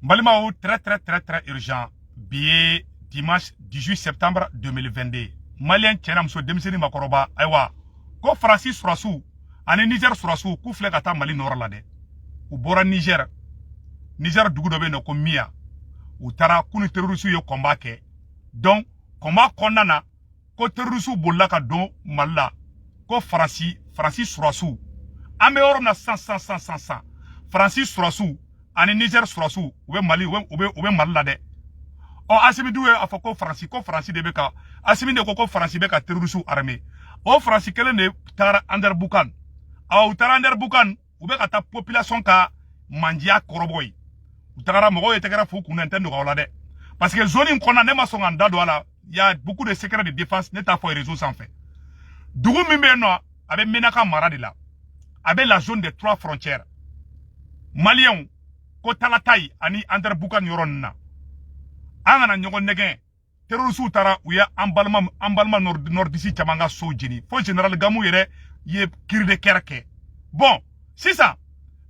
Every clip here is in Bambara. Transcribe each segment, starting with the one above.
N balimaw, très très très très urgent. Bi ye dimanche 18 septembre 2022. Maliyɛn cɛ n'a muso, denmisɛnnin, makɔrɔba, ayiwa, ko Faransi surasiw ani Niger surasiw k'u filɛ ka taa Mali nɔrɔ la dɛ. U bɔra Niger, Niger dugu dɔ bɛ yen nɔ ko Miya. U taara k'u ni terrorisiw ye combat kɛ. Donc combat kɔnɔna na, ko terrorisiw bolila ka don Mali la, ko Faransi surasiw, an bɛ yɔrɔ min na sisan sisan sisan sisan sisan, Faransi surasiw ani Niger surasiw, u bɛ Mali, u bɛ Mali la dɛ. Ɔ, Asimi dun ye a fɔ ko Faransi de bɛ ka, Asimi de ko ko Faransi bɛ ka terrorisiw armer. O Faransi kelen de taara Anderamboukane. Awɔ, u taara Anderamboukane, u bɛ ka taa population ka mandiya kɔrɔbɔ yen. U tagara, mɔgɔw ye tɛgɛrɛ f'u kun na. N tɛ nɔgɔya o la dɛ, parce que zone in kɔnɔna, ne ma sɔn ka n da don a la. Y a beaucoup de secrets de défense, ne t'a fɔ réseau sanfɛ. Dugu min bɛ yen nɔ, a bɛ Menaka mara de la, a bɛ la zone des trois frontières. Maliyɛnw, ko Talatayi ani Anderamboukane yɔrɔ ninnu na, an kana ɲɔgɔn nɛgɛn. Terrorisiw taara, u ye an balima nordiste caman ka so jeni, fo général Gamu yɛrɛ ye cri de cœur kɛ. Bon, sisan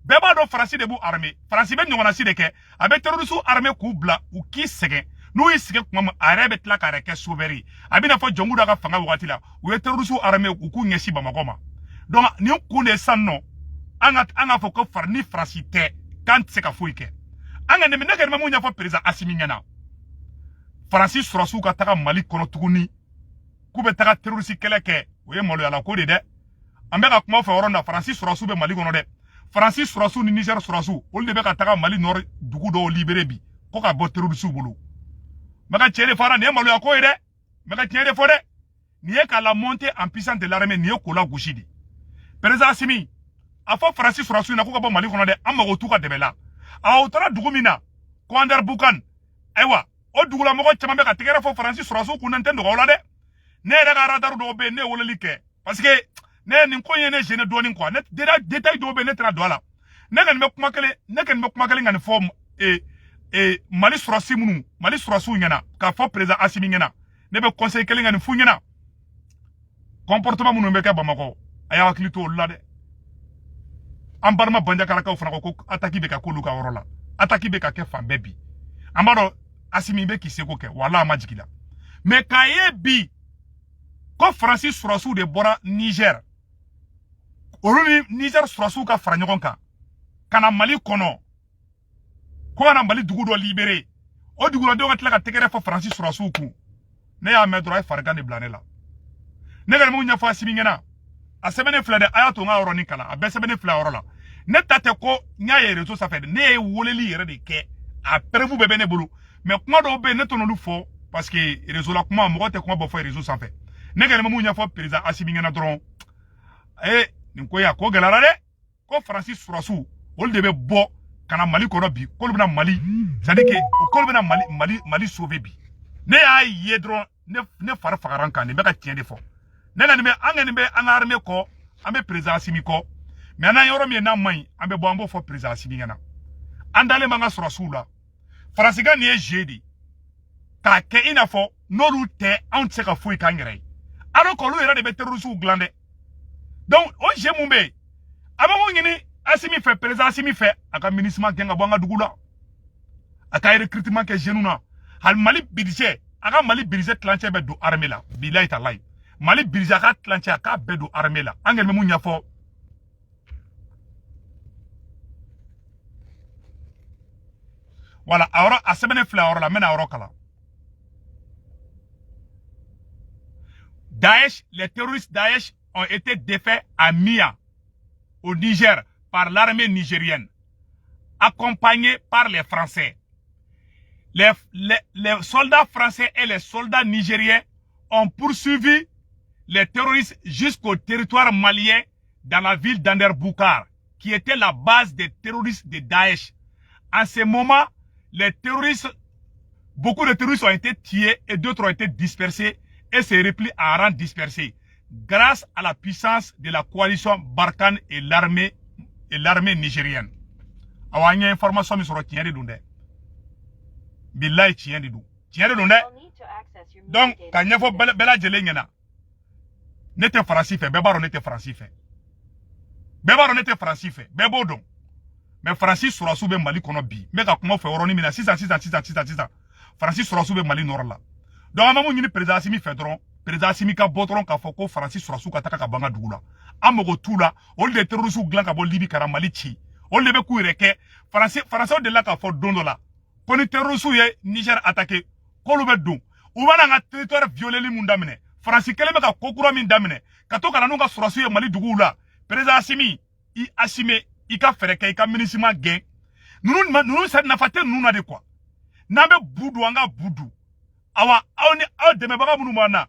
bɛɛ b'a dɔn Faransi de b'u armer. Faransi bɛ ɲɔgɔnnasi de kɛ, a bɛ terrorisiw armer k'u bila u k'i sɛgɛn. N'u y'i sɛgɛn tuma min, a yɛrɛ bɛ tila k'a yɛrɛ kɛ sauveur ye. A bɛna fɔ Jɔnkuda ka fanga wagati la, u ye terrorisiw armer u k'u ɲɛsin Bamakɔ ma. Donc nin kun de ye sisan nɔ, an ka fɔ ko ni Faransi tɛ, k'an tɛ se ka foyi kɛ. An ka nin, ne kɔni bɛ mun ɲɛfɔ président Asimi ɲɛna? Faransi sɔrɔsiw ka taga Mali kɔnɔ tuguni k'u bɛ taga terroriste kɛlɛ kɛ, o ye maloyala ko de dɛ. An bɛ ka kuma fɛ yɔrɔ min na, Faransi sɔrɔsiw bɛ Mali kɔnɔ dɛ. Faransi sɔrɔsiw ni Niger sɔrɔsiw, olu de bɛ ka taga Mali nord dugu dɔw libérer bi ko ka bɔ terrorisiw bolo. N bɛ ka tiɲɛ de fɔ a la, nin ye maloya ko ye dɛ. N bɛ ka tiɲɛ de fɔ dɛ. Nin ye ka la montée en puissance de l'armée, nin ye ko la gosi de. Président Asimi, a fɔ Faransi sɔrɔsiw ɲɛna k'u ka bɔ Mali kɔnɔ dɛ, an mago t'u ka dɛmɛ la. Awɔ, u taara dugu min na ko Anderamboukane, ayiwa, o dugulamɔgɔ caman bɛ ka tɛgɛrɛ fɔ Faransi sɔrɔsiw kun na. N tɛ nɔgɔ la dɛ. Ne yɛrɛ ka radar dɔw bɛ yen, ne ye weleli kɛ, parce que ne nin ko in ye ne gêné dɔɔnin quoi. Ne détail dɔw bɛ yen, ne tɛna don a la. Ne kɔni bɛ kuma kelen, ne kɔni bɛ kuma kelen ka nin fɔ Mali sɔrɔsi minnu, Mali sɔrɔsiw ɲɛna, k'a fɔ président Asimi ɲɛna. Ne bɛ conseil kelen ka nin f'u ɲɛna: comportement minnu bɛ kɛ Bamakɔ, a y'a hakili to olu la dɛ. An balima Banjakarakaw fana ko ko attaque bɛ ka k'olu ka yɔrɔ la, attaque bɛ ka kɛ fan bɛɛ bi. An b'a dɔn Asimi bɛ k'i seko kɛ, wala a ma jigin la. Mais k'a ye bi ko Faransi sɔrɔsiw de bɔra Niger, olu ni Niger sɔrɔsiw ka fara ɲɔgɔn kan ka na Mali kɔnɔ, ko ka na Mali dugu dɔ libérer, o duguladenw ka tila ka tɛgɛrɛ fɔ Faransi sɔrɔsiw kun, ne y'a mɛn dɔrɔn, a ye farigan de bila ne la. Ne kɔni mun ɲɛfɔ Asimi ɲɛna, a sɛbɛnnen filɛ dɛ, a y'a to n ka yɔrɔnin kalan, a bɛɛ sɛbɛnnen filɛ a yɔrɔ la. Ne ta tɛ ko n y'a ye réseau sanfɛ dɛ, ne ye weleli yɛrɛ de kɛ, a preuve bɛɛ bɛ ne bolo. Mais kuma dɔw bɛ yen, ne t'olu fɔ, parce que réseau la kuma, mɔgɔ tɛ kuma bɔ fɔ réseau sanfɛ. Ne kɔni bɛ mun ɲɛfɔ président Asimi ɲɛna dɔrɔn, ee, nin ko in, a ko gɛlɛyara dɛ. Ko Faransi sɔrɔsiw, olu de bɛ bɔ ka na Mali kɔnɔ bi, k'olu bɛna Mali, c'est à dire que k'olu bɛna Mali sauver bi. Ne y'a ye dɔrɔn, ne fari fagara n kan. Nin bɛ ka tiɲɛ de fɔ. Ne kɔni bɛ, an kɔni bɛ an ka armée kɔ, an bɛ président Asimi kɔ. Mais n'an yɔrɔ min ye n'a man ɲi, an bɛ bɔ, an b'o fɔ président Asimi ɲɛna. An dalen b'an ka sɔrɔsiw la. Faransi ka nin ye jeu de k'a kɛ i n'a fɔ n'olu tɛ, anw tɛ se ka foyi k'an yɛrɛ ye, alors que olu yɛrɛ de bɛ terrorisiw dilan dɛ. Donc o jeu mun bɛ yen, a bɛ mun ɲini Asimi fɛ, président Asimi fɛ? A ka MINUSMA gɛn ka bɔ an ka dugu la, a ka recrutement kɛ jeunes na. Hali Mali budget, a ka Mali budget tilancɛ bɛ don armée la. Bilayi talayi, Mali budget, a ka tilancɛ, a k'a bɛɛ don armée la. An kɔni bɛ mun ɲɛfɔ? Voilà, a yɔrɔ a sɛbɛnnen filɛ a yɔrɔ la, n bɛna a yɔrɔ kalan. Daesh, les terroristes Daesh ont été défaits à Mia, au Niger, par l'armée nigérienne, accompagnée par les Français. Les soldats français et les soldats nigériens ont poursuivi les terroristes jusqu'au territoire malien dans la ville d'Anderboukar, qui était la base des terroristes de Daesh. En ce moment, les terroristes, beaucoup de terroristes ont été tués et d'autres ont été dispersés et se replient en rang dispersé grâce à la puissance de la coalition Barkhane et l'armée nigérienne. Awa, an ye information min sɔrɔ, tiɲɛ de don dɛ. Bilayi, tiɲɛ de don. Tiɲɛ de don dɛ. Donc ka ɲɛfɔ bɛɛ lajɛlen ɲɛna, ne tɛ Faransi fɛ, bɛɛ b'a dɔn ne tɛ Faransi fɛ. Bɛɛ b'a dɔn ne tɛ Faransi fɛ, bɛɛ b'o dɔn. Mais Faransi sɔrɔsiw bɛ Mali kɔnɔ bi. N bɛ ka kuma fɛ yɔrɔnin min na sisan sisan sisan sisan sisan, Faransi sɔrɔsiw bɛ Mali nord la. Donc an bɛ mun ɲini président Assimi fɛ dɔrɔn? Président Assimi ka bɔ dɔrɔn k'a fɔ ko Faransi sɔrɔsiw ka taga ka bɔ an ka dugu la. An mago t'u la. Olu de ye terroriste dilan ka bɔ Libi ka na Mali ci. Olu de bɛ k'u yɛrɛ kɛ Faransi. Faransɛw delila k'a fɔ don dɔ la ko ni terroriste ye Niger attaqué, k'olu bɛ don. U bɛna an ka territoire violeli mun daminɛ, Faransi kɛlen bɛ ka ko kura min daminɛ, ka to ka na n'u ka sɔrɔsiw ye Mali duguw la. Président Assimi, i assumer, i ka fɛɛrɛ kɛ i ka MINUSMA gɛn. Ninnu nafa tɛ ninnu na de quoi. N'an bɛ bu dun, an ka bu dun. Awa, aw ni aw dɛmɛbaga minnu b'an na,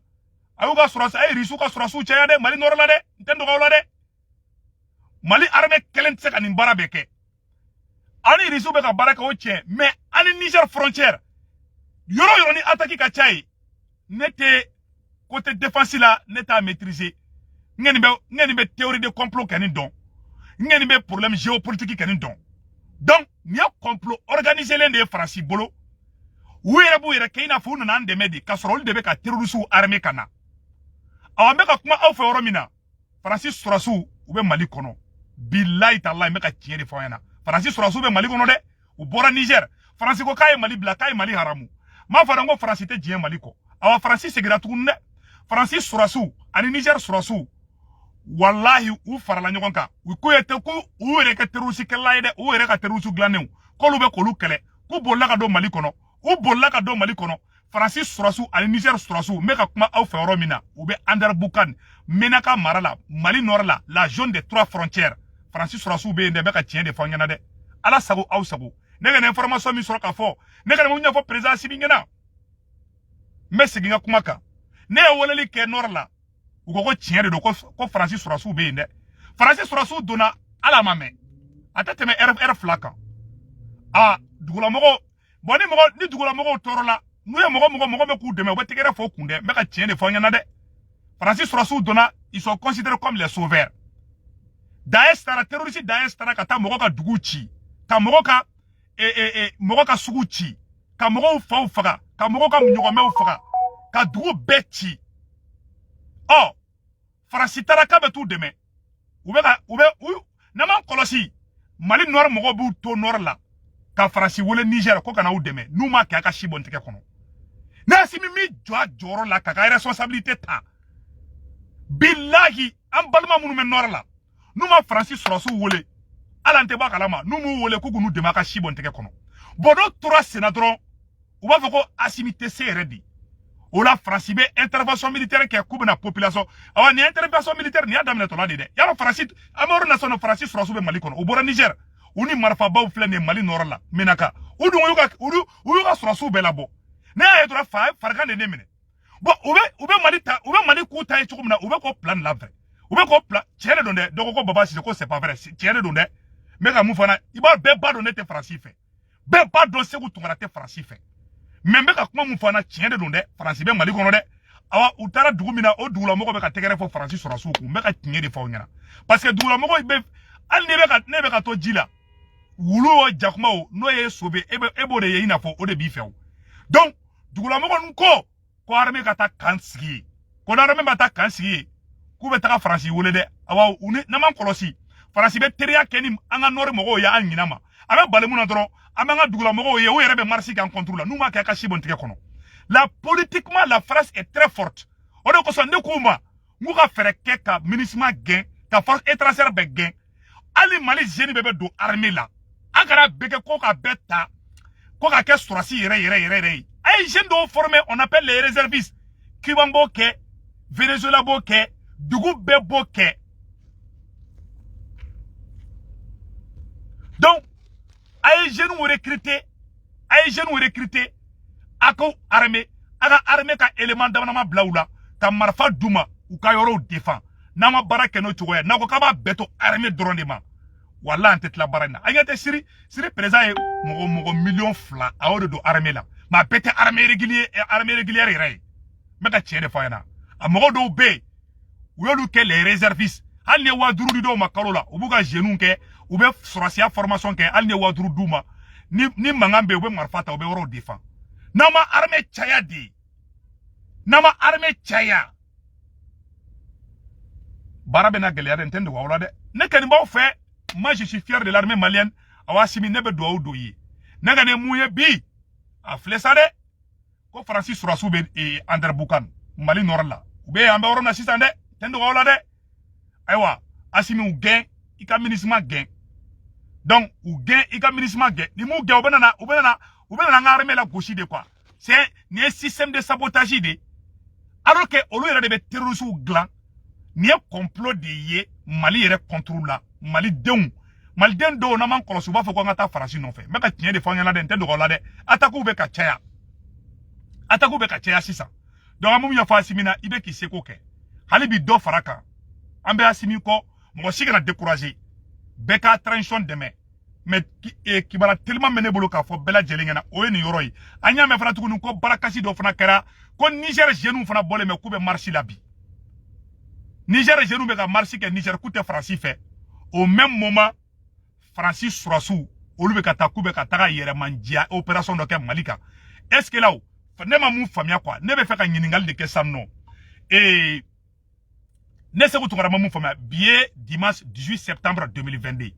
a y'u ka sɔrɔsi, a ye Irisiw ka sɔrɔsiw caya dɛ Mali nord la dɛ. N tɛ nɔgɔ aw la dɛ. Mali armée kelen tɛ se ka nin baara bɛɛ kɛ. Aw ni Irisiw bɛ ka baara kɛ, o tiɲɛ, mais an ni Niger frontière yɔrɔ yɔrɔ ni attaque ka ca yen. Ne tɛ côté défense la, ne t'a maîtriser. N kɔni bɛ théorie de complot kɛ nin dɔn, n kɔni bɛ problème géopolitique kɛ nin dɔn. Donc nin ye complot organisé len de ye Faransi bolo. U yɛrɛ b'u yɛrɛ kɛ i n'a fɔ u nana an dɛmɛ de, k'a sɔrɔ olu de bɛ ka terroriste armé ka na. Awa, n bɛ ka kuma aw fɛ yɔrɔ min na, Faransi sɔrɔsiw, u bɛ Mali kɔnɔ. Bilayi talayi, n bɛ ka tiɲɛ de fɔ aw ɲɛna. Faransi sɔrɔsiw bɛ Mali kɔnɔ dɛ. U bɔra Niger. Faransi ko k'a ye Mali bila, k'a ye Mali haramu. N m'a fɔ dɛ, n ko Faransi tɛ diɲɛ Mali kɔ. Awa, Faransi seginna tuguni dɛ. Faransi sɔrɔsiw ani Niger sɔrɔsiw, walahi, u farala ɲɔgɔn kan. U ko ye tɛ ko u yɛrɛ kɛ terroriste kɛlɛla ye dɛ. U yɛrɛ ka terroriste dilannenw, k'olu bɛ k'olu kɛlɛ, k'u bolila ka don Mali kɔnɔ. U bolila ka don Mali kɔnɔ. Faransi sɔrɔsiw ani Niger sɔrɔsiw, n bɛ ka kuma aw fɛ yɔrɔ min na, u bɛ Anderamboukane, Menaka mara la, Mali nord la, la zone des trois frontières. Faransi sɔrɔsiw bɛ yen dɛ. N bɛ ka tiɲɛ de fɔ aw ɲɛna dɛ. Ala sago, aw sago. Ne ka nin information min sɔrɔ k'a fɔ, ne ka nin mun ɲɛfɔ président Assimi ɲɛna, n bɛ segin n ka kuma kan. Ne ye weleli kɛ nord la, u ko ko tiɲɛ de don, ko Faransi sɔrɔsiw bɛ yen dɛ. Faransi sɔrɔsiw donna, ala ma mɛn, a tɛ tɛmɛ heure 2 kan. A dugulamɔgɔw, bɔn, ni mɔgɔ ni dugulamɔgɔw tɔɔrɔla, n'u ye mɔgɔ bɛ k'u dɛmɛ, u bɛ tɛgɛrɛ fɔ u kun dɛ. N bɛ ka tiɲɛ de fɔ aw ɲɛna dɛ. Faransi sɔrɔsiw donna, ils sont considérés comme les sauveurs. Daesh taara, terroriste Daesh taara ka taa mɔgɔ ka dugu ci, ka mɔgɔ ka e, e, e, mɔgɔ ka sugu ci, ka mɔgɔw faw faga, ka mɔgɔw ka ɲɔgɔnmɛw faga, ka dugu bɛɛ ci. Ɔ, Faransi taara k'a bɛ t'u dɛmɛ. U bɛ ka u bɛ u n'an m'an kɔlɔsi, Mali nord mɔgɔw b'u to nord la ka Faransi wele Niger ko ka na u dɛmɛ. N'u ma kɛ, a ka si bɔ n tɛgɛ kɔnɔ. N'Assimi mi jɔ a jɔyɔrɔ la k'a ka responsabilité ta, bilahi, an balima minnu bɛ nord la, n'u ma Faransi sɔrɔsiw wele, hali an tɛ bɔ a kalama. N'u m'u wele k'u k'u dɛmɛ, a ka si bɔ n tɛgɛ kɔnɔ. Bɔn, n'o tora senna dɔrɔn, u b'a fɔ ko Assimi tɛ se yɛrɛ de. O la, Faransi bɛ intervention militaire kɛ k'u bɛna population. Awa, nin intervention militaire nin y'a daminɛtɔla de dɛ. Yarɔ, Faransi, an bɛ yɔrɔ min na sisan, Faransi sɔrɔsiw bɛ Mali kɔnɔ. U bɔra Niger, u ni marifabaw filɛ nin ye Mali nord la, Menaka. U dun y'u ka u y'u ka sɔrɔsiw bɛɛ labɔ. Ne y'a ye dɔrɔn, fa farigan de ne minɛ. Bɔn, u bɛ Mali ta, u bɛ Mali k'u ta ye cogo min na, u bɛ k'o plan labɛn, u bɛ k'o plan. Tiɲɛ de don dɛ. Dɔ ko ko Baba Sise ko c'est pas vrai. Tiɲɛ de don dɛ. N bɛ ka mun fana, i b'a bɛɛ ba dɔn, ne tɛ Faransi fɛ. Bɛɛ b'a dɔn, Segu Tunkara tɛ Faransi fɛ. Mais n bɛ ka kuma mun fana, tiɲɛ de don dɛ. Faransi bɛ Mali kɔnɔ dɛ. Awa, u taara dugu min na, o dugulamɔgɔ bɛ ka tɛgɛrɛ fɔ Faransi sɔrɔsiw kun. N bɛ ka tiɲɛ de fɔ aw ɲɛna, parce que dugulamɔgɔ bɛ, hali ne bɛ ka ne bɛ ka to ji la, wulu o, jakuma o, n'o ye sobe, e bɛ e b'o de ye, i n'a fɔ o de b'i fɛ o. Donc dugulamɔgɔ ninnu ko ko armée ka taa camp sigi yen, ko n'armée ma taa camp sigi yen, k'u bɛ taga Faransi wele dɛ. Awa, u ni n'an m'an kɔlɔsi, Faransi bɛ teriya kɛ ni an ka nord mɔgɔw ye, an ɲinɛ ma. A bɛ bali mun na dɔrɔn, an b'an ka dugulamɔgɔw ye, u yɛrɛ bɛ marche kɛ an contre la. N'u m'a kɛ, a ka si bɔ n tigɛ kɔnɔ. La politiquement, la France est très forte. O de kosɔn ne k'u ma, n k'u ka fɛɛrɛ kɛ ka MINUSMA gɛn, ka force étrangère bɛɛ gɛn. Hali Mali jeune bɛɛ bɛ don armée la, an kana bɛɛ kɛ ko ka bɛɛ ta ko ka kɛ sɔrɔsi yɛrɛ yɛrɛ yɛrɛ yɛrɛ ye. A ye jeune dɔw former, on appelle les réservistes. Cuba b'o kɛ, Venezuela b'o kɛ, dugu bɛɛ b'o kɛ. Donc a ye jeunes recruter, a ye jeunes recruter, a ko armée, a ka armée ka élément damadama bila u la ka marifa d'u ma, u ka yɔrɔw défend. N'an ma baara kɛ n'o cogoya ye, n'a ko k'a b'a bɛɛ to armée dɔrɔn de ma, wala an tɛ tila baara in na. An ɲɛ tɛ Siri, Siri président ye mɔgɔ 2 miliyɔn, a y'o de don armée la. Mais a bɛɛ tɛ armée régulier, armée régulière yɛrɛ ye. N bɛ ka tiɲɛ de fɔ a ɲɛna. A mɔgɔ dɔw bɛ yen, u y'olu kɛ les réservistes. Hali ni ye 5000 di dɔw ma kalo la, u b'u ka jeunes kɛ, u bɛ sɔrɔsiya formation kɛ. Hali ni ye 5000 d'u ma, ni mankan bɛ yen, u bɛ marifa ta, u bɛ yɔrɔw défend. N'aw ma armée caya de, n'aw ma armée caya, baara bɛ na gɛlɛya dɛ. N tɛ n dogo aw la dɛ. Ne kɔni b'aw fɛ. Moi, je suis fier de l'armée malienne. Awa Assimi, ne bɛ dugawu don i ye. Ne ka nin mun ye bi, a filɛ sa dɛ, ko Faransi sɔrɔsiw bɛ Anderamboukane, Mali nord la. U bɛ yen, an bɛ yɔrɔ min na sisan dɛ, tɛ n dogo aw la dɛ. Ayiwa, Assimi, u gɛn, i ka MINUSMA gɛn. Donc u gɛn, i ka MINUSMA gɛn. Ni m'u gɛn, u bɛ nana u bɛ nana u bɛ nana an ka armée la gosi de quoi. C'est nin ye système de sabotage de, alors que olu yɛrɛ de bɛ terroristes dilan. Nin ye complot de ye Mali yɛrɛ contre la. Malidenw, maliden dɔw, n'an m'an kɔlɔsi, u b'a fɔ ko an ka taa Faransi nɔfɛ. N bɛ ka tiɲɛ de fɔ an ɲɛna dɛ, n tɛ dogo aw la dɛ. Attaques bɛ ka caya, attaques bɛ ka caya sisan. Donc an bɛ mun ɲɛfɔ Assimi na? I bɛ k'i seko kɛ, hali bi dɔ fara kan. An bɛ Assimi kɔ, mɔgɔ si kana décourager, bɛɛ ka transition dɛmɛ. Mais kibaruya teliman bɛ ne bolo k'a fɔ bɛɛ lajɛlen ɲɛna, o ye nin yɔrɔ ye. An y'a mɛn fana tuguni ko barakasi dɔ fana kɛra, ko Niger jeunes fana bɔlen bɛ k'u bɛ marche la bi. Niger jeunes bɛ ka marche kɛ Niger, k'u tɛ Faransi fɛ. Au même moment, Faransi sɔrɔsiw, olu bɛ ka taa k'u bɛ ka taga yɛrɛmandiya opération dɔ kɛ Mali kan. Est ce que là, ne ma mun faamuya quoi? Ne bɛ fɛ ka ɲininkali de kɛ sisan nɔ. Ne Sékou Tounkara ma mun faamuya? Bi ye dimanche 18 septembre 2022.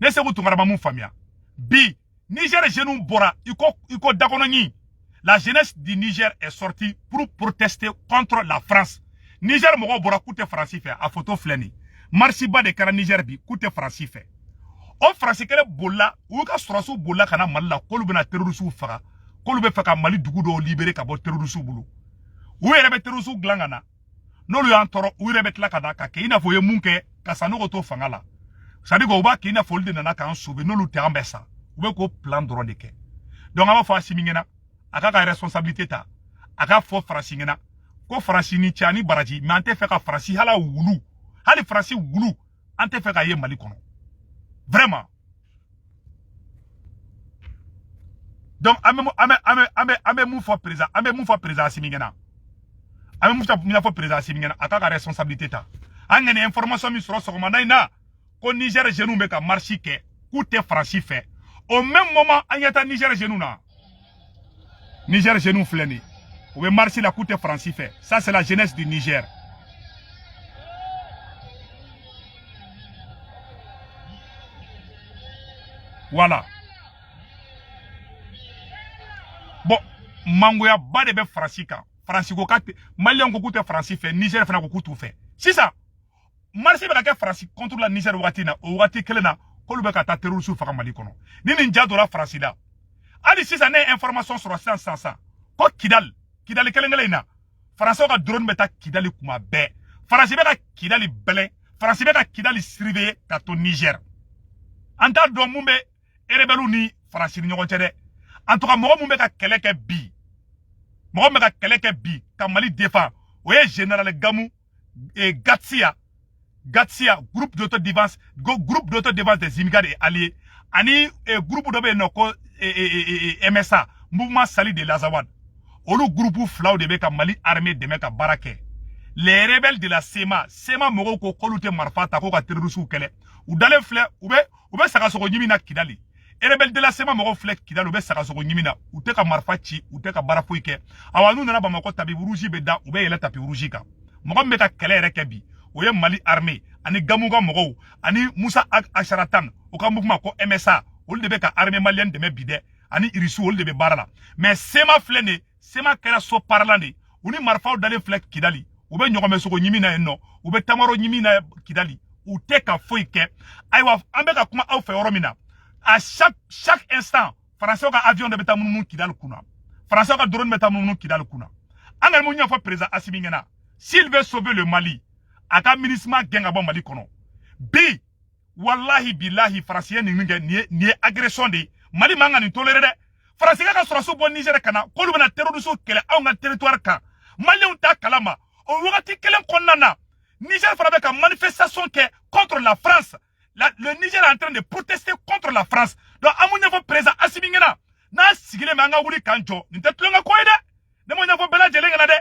Ne Sékou Tounkara ma mun faamuya bi? Niger jeunes bɔra i ko dakɔnɔɲin. La jeunesse du Niger est sortie pour protester contre la France. Niger mɔgɔw bɔra k'u tɛ Faransi fɛ. A photo filɛ nin. Marche ba de kɛra Niger bi, k'u tɛ Faransi fɛ. O Faransi kɛlɛ bolila, u y'u ka sɔrɔsiw bolila ka na Mali la, k'olu bɛna terroristew faga, k'olu bɛ fɛ ka Mali dugu dɔw libérer ka bɔ terroristew bolo. U yɛrɛ bɛ terroristew dilan ka na, n'olu y'an tɔɔrɔ, u yɛrɛ bɛ tila ka na ka kɛ i n'a fɔ u ye mun kɛ ka Sanogo to fanga la. C'est à dire que u b'a kɛ i n'a fɔ olu de nana k'an sauver, n'olu tɛ an bɛ sa. U bɛ k'o plan dɔrɔn de kɛ. Donc an b'a fɔ Assimi ɲɛna, a k'a ka responsabilité ta, a k'a fɔ Faransi ɲɛna ko Faransi ni cɛ ani baraji, mais an tɛ fɛ ka Faransi hala wulu, hali Faransi wulu, an tɛ fɛ ka ye Mali kɔnɔ vraiment. Donc an bɛ an bɛ an bɛ an bɛ an bɛ mun fɔ président, an bɛ mun fɔ président Assimi ɲɛna, an bɛ mun fɔ président Assimi ɲɛna? A k'a ka responsabilité ta. An ka nin information min sɔrɔ sɔgɔmada in na, ko Niger jeunes bɛ ka marche kɛ k'u tɛ Faransi fɛ. Au même moment, an ɲɛ taa Niger jeunes na. Niger jeunes filɛ nin ye, u bɛ marche la k'u tɛ Faransi fɛ. Ça, c'est la jeunesse du Niger. Voilà. Bon, mangoyaba de bɛ Faransi kan. Faransi ko k'a tɛ, Maliyɛnw ko k'u tɛ Faransi fɛ, Niger fana ko k'u t'u fɛ. Sisan marche bɛ ka kɛ Faransi contre la Niger wagati in na, o wagati kelen na, k'olu bɛ ka taa terroriste faga Mali kɔnɔ. Ni nin ja donna Faransi la, hali sisan ne ye information sɔrɔ sisan sisan sisan ko Kidali, Kidali kelen kelen in na, Faransiw ka drone bɛ taa Kidali kuma bɛɛ. Faransi bɛ ka Kidali bɛlɛn, Faransi bɛ ka Kidali surveiller ka to Niger. An t'a dɔn mun bɛ rebelles ni Faransi ni ɲɔgɔn cɛ dɛ. En tout cas, mɔgɔ mun bɛ ka kɛlɛ kɛ bi, mɔgɔ min bɛ ka kɛlɛ kɛ bi ka Mali défend, o ye général Gamou et Gatsia, Gatsia, groupe d'autodéfense, groupe d'autodéfense des Imigades et alliés, ani groupe dɔ bɛ yen nɔ ko MSA, Mouvement Salut de l'Azawad. Olu groupe filaw de bɛ ka Mali armée dɛmɛ ka baara kɛ. Les rebelles de la CMA, CMA mɔgɔw ko k'olu tɛ marifa ta ko ka terroriste kɛlɛ. U dalen filɛ, u bɛ sagasogo ɲimi na Kidali. Rebelle de la CMA mɔgɔw filɛ Kidali, u bɛ sagasogo ɲimi na, u tɛ ka marifa ci, u tɛ ka baara foyi kɛ. Awa, n'u nana Bamakɔ, tapis rouge bɛ da, u bɛ yɛlɛ tapis rouge kan. Mɔgɔ min bɛ ka kɛlɛ yɛrɛ kɛ bi, o ye Mali armée ani Gamu ka mɔgɔw ani Musa Asharatan, u ka mouvement ko MSA, olu de bɛ ka armée malienne dɛmɛ bi dɛ, ani Irisiw, olu de bɛ baara la. Mais CMA filɛ nin ye, CMA kɛra so paralan de, u ni marifaw dalen filɛ Kidali, u bɛ ɲɔgɔnmɛsogo ɲimi na yen nɔ, u bɛ tamaro ɲimi na Kidali, u tɛ ka foyi kɛ. Ayiwa, an bɛ ka kuma aw fɛ yɔrɔ min na, à chaque instant, Français ka avion de bɛ taa munumunu Kidali kunna, Français ka drone bɛ taa munumunu Kidali kunna. An ka mun ɲɛfɔ président Assimi ɲɛna? S'il veut sauver le Mali, a ka MINUSMA gɛn ka bɔ Mali kɔnɔ bi. Wallahi bilahi, Faransi ye nin min kɛ, nin ye agression de ye. Mali man ka nin tolérer dɛ. Faransi ka sɔrɔsiw bɔ Niger ka na k'olu bɛna terroriste kɛlɛ anw ka territoire kan, Maliyɛnw t'a kalama. O wagati kelen kɔnɔna na, Niger fana bɛ ka manifestation kɛ contre la France. Le Niger est en train de protester contre la France. Donc an m'o ɲɛfɔ président Assimi ɲɛna, n'a sigilen bɛ, an ka wuli k'an jɔ. Nin tɛ tulonkɛ ko ye dɛ, ne m'o ɲɛfɔ bɛɛ lajɛlen ɲɛna dɛ.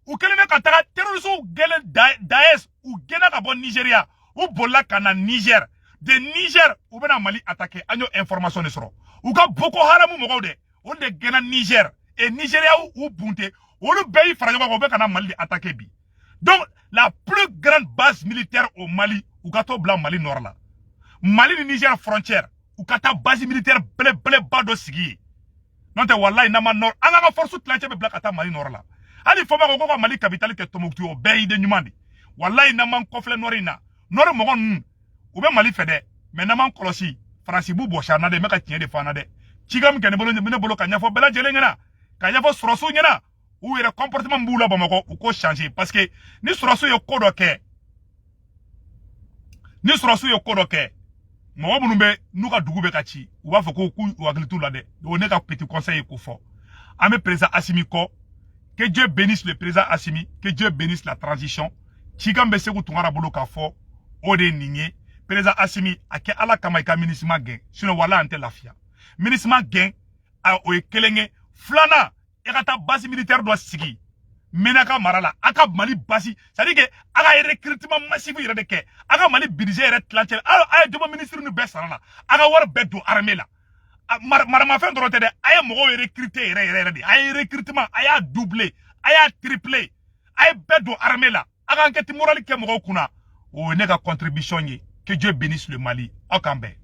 U kɛlen bɛ ka taga terroriste gɛlɛn Daesh, u gɛnna ka bɔ Nigeria, u bolila ka na Niger. De Niger, u bɛna Mali attaquer. An y'o information de sɔrɔ. U ka Boko Haram mɔgɔw de, olu de gɛnna Niger et Nigeria u bunte, olu bɛɛ y'i fara ɲɔgɔn kan, u bɛ ka na Mali de attaquer bi. Donc la plus grande base militaire au Mali, u ka t'o bila Mali nord la, Mali ni Niger frontière, U ka taa base militaire belebeleba dɔ sigi yen. N'o tɛ, walayi, n'an ma nord, an ka force tilancɛ bɛ bila ka taa Mali nord la. Hali fɔ b'a ko ka Mali capitale kɛ Tombouctou, o bɛɛ ye idée ɲuman de. Walayi, n'an m'an kɔfilɛ nord in na, nord mɔgɔ ninnu, u bɛ Mali fɛ dɛ, mais n'an m'an kɔlɔsi, Faransi b'u bɔsi an na dɛ. N bɛ ka tiɲɛ de fɔ an na dɛ. Cikan min kɛ ne bolo, ne bolo ka ɲɛfɔ bɛɛ lajɛlen ɲɛna, ka ɲɛfɔ sɔrɔsiw ɲɛna, u yɛrɛ comportement min b'u la Bamakɔ, u k'o changer, parce que ni sɔrɔsiw ye ko dɔ kɛ, ni sɔrɔsiw ye ko dɔ kɛ, mɔgɔ minnu bɛ n'u ka dugu bɛ ka ci, u b'a fɔ ko k'u hakili t'u la dɛ. O ne ka petit conseil ye k'o fɔ. An bɛ président Assimi kɔ. Que Dieu bénisse le président Assimi, que Dieu bénisse la transition. Cikan bɛ Segu Tunkara bolo k'a fɔ, o de ye nin ye. Président Assimi, a kɛ Ala kama, i ka MINUSMA gɛn, sinon wala an tɛ lafiya. MINUSMA gɛn, a o ye kelen ye. Filanan, i ka taa base militaire dɔ sigi Menaka mara la. A ka Mali base, c'est à dire que a ka recrutement massif yɛrɛ de kɛ, a ka Mali budget yɛrɛ tilancɛ, a ye dɔ bɔ ministre ni bɛɛ sara la, a ka wari bɛɛ don armée la. Maramafɛn dɔrɔn tɛ dɛ, a ye mɔgɔw recruter yɛrɛ yɛrɛ yɛrɛ de. A ye recrutement, a y'a doubler, a y'a tripler, a ye bɛɛ don armée la, a ka enquête morale kɛ mɔgɔw kunna. O ye ne ka contribution ye. Que Dieu bénisse le Mali. Aw k'an bɛn.